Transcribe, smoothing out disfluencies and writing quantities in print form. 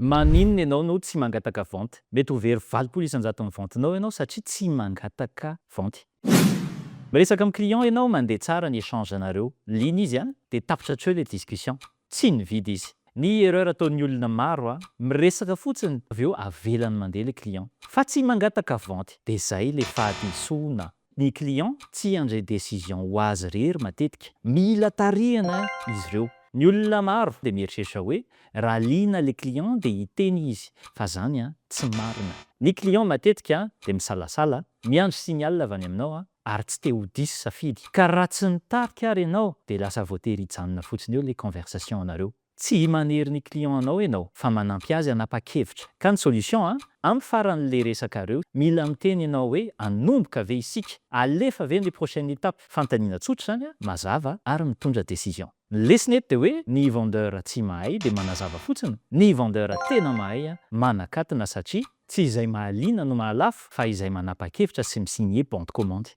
Maninona ianao no tsy mangataka vente? Mety ho very 80% ny vente-nao ianao satria tsy mangataka vente. Miresaka amin'ny client ianao, mandeha tsara ny échange anareo, liana izy a, dia tapitra hatreo ilay discussion. Tsy nividy izy. Ny erreur ataon'ny olona maro a, miresaka fotsiny avy eo avelany mandeha ilay client fa tsy mangataka vente. Dia izay ilay fahadisoana. Ny client tsy handray décision ho azy irery matetika. Mila tarihana izy ireo. Ny olona maro dia mieritreritra hoe raha liana le client dia hiteny izy fa zany an tsy marina. Ny client matetika dia misalasala, miandry signal avy any aminao ary tsy te ho diso safidy. Ka raha tsy mitarika ary ianao dia lasa voatery hijanona fotsiny eo le conversation anareo. Tsy manery ny client anao ianao fa manampy azy hanapa-kevitra. Ka ny solution an, amin'ny faran'le resakareo, mila miteny ianao hoe hanomboka ve isika? Alefa ve ny prochaine étape? Fanontaniana tsotra izany an, mazava ary mitondra décision. Ny lesona eto dia hoe ny vendeur tsy mahay dia manazava fotsiny, ny vendeur tena mahay manakatona satria tsy izay mahaliana no mahalafo fa izay manapa-kevitra sy mi-signer bon de commande.